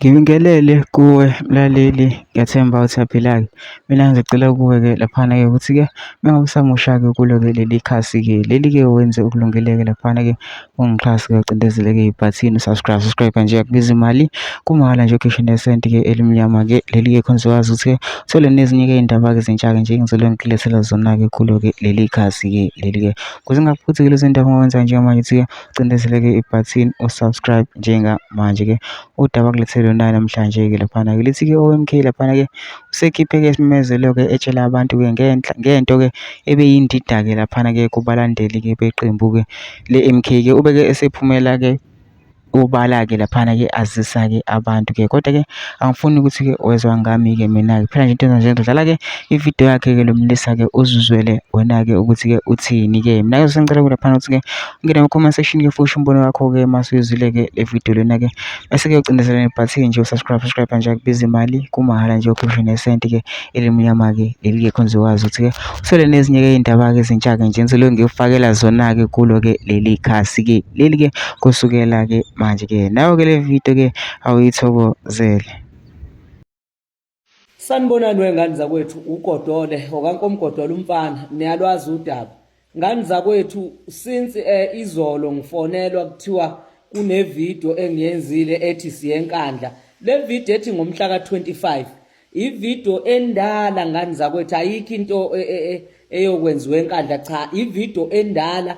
Ngibingelele kuwe mlaleli, ngiyathemba ukuthi uyaphila-ke. Mina ngizocela kuwe-ke laphana-ke ukuthi-ke uma ngabe usamusha-ke kulo-ke leli khasi-ke, leli-ke wenze okulungile-ke laphana-ke ungixhase-ke ucindezele-ke ibhathini u-subscribe, subscribe nje akubizi imali, kumahhala nje ukhishwe nesenti-ke elimnyama-ke leli-ke khona uzokwazi ukuthi-ke uthole nezinye-ke iy'ndaba-ke ezintsha-ke nje engizobe ngikulethela zona-ke kulo-ke leli khasi-ke leli-ke. Ukuze ungaphuthi-ke lezi ndaba ongawenza njengamanje ukuthi-ke ucindezeleke ibhathini u-subscribe njengamanje-ke. Udaba akulethele lona namhlanje-ke laphana-ke lithi-ke u-M_K laphana-ke usekhiphe-ke isimemezelo-ke etshela abantu-ke ngenhla ngento-ke ebeyindida-ke laphana-ke kubalandeli-ke beqembu-ke le-M_K-ke. Ubeke esephumela-ke ubala-ke laphana-ke azisa-ke abantu-ke kodwa-ke angifuni ukuthi-ke wezwa ngami-ke mina-ke phela nje into enza nje ngizodlala-ke ividiyo yakhe-ke lo mlisa-ke uzizwele wena-ke ukuthi-ke uthini-ke. Mina-ke sengicela laphana ukuthi-ke ungene ku-comment section-ke futhi umbono wakho-ke mase uyizwile-ke le video lena-ke bese-ke ucindezela nebhathini nje u-subscribe, subscribe nje akubizi imali kumahhala nje ukhishwe nesenti-ke elimnyama-ke leli-ke khona uzokwazi ukuthi-ke uthole nezinye-ke iy'ndaba-ke ezintsha-ke nje ngizoloku ngikufakela zona-ke kulo-ke leli khasi-ke leli-ke kusukela-ke manje-ke nayo-ke le video-ke awuyithokozele. Sanibonani wengane zakwethu uGodole okaNkomgodole umfana niyalwazi udaba ngane zakwethu since izolo ngifonelwa kuthiwa kune video engiyenzile ethi siyenkandla le video ethi ngomhla ka25 ivideo endala ngane zakwethu ayikho into eyokwenziwa enkandla cha ivideo endala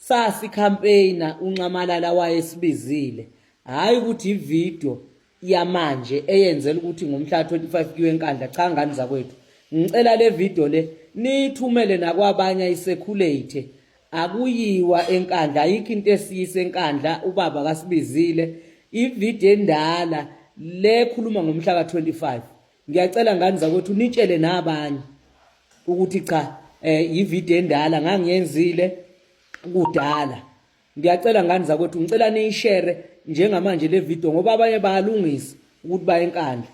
sasi campaigner uNxamalala wayesibizile hayi ukuthi ivideo yamanje eyenzela ukuthi ngomhla 25 kuyiwe enkandla cha ngane zakwethu ngicela le video le niyithumele nakwabanye ayisekhulate akuyiwa enkandla ayikho into esiyise enkandla ubaba kasibizile ivideo endala le khuluma ngomhla ka25 ngiyacela ngane zakwethu nitshele nabanye ukuthi cha eh ivideo endala ngangiyenzile kudala Ngiyacela ngane zakwethu ngicela niyishare njengamanje le video ngoba abanye bayalungisa ukuthi baye enkandla.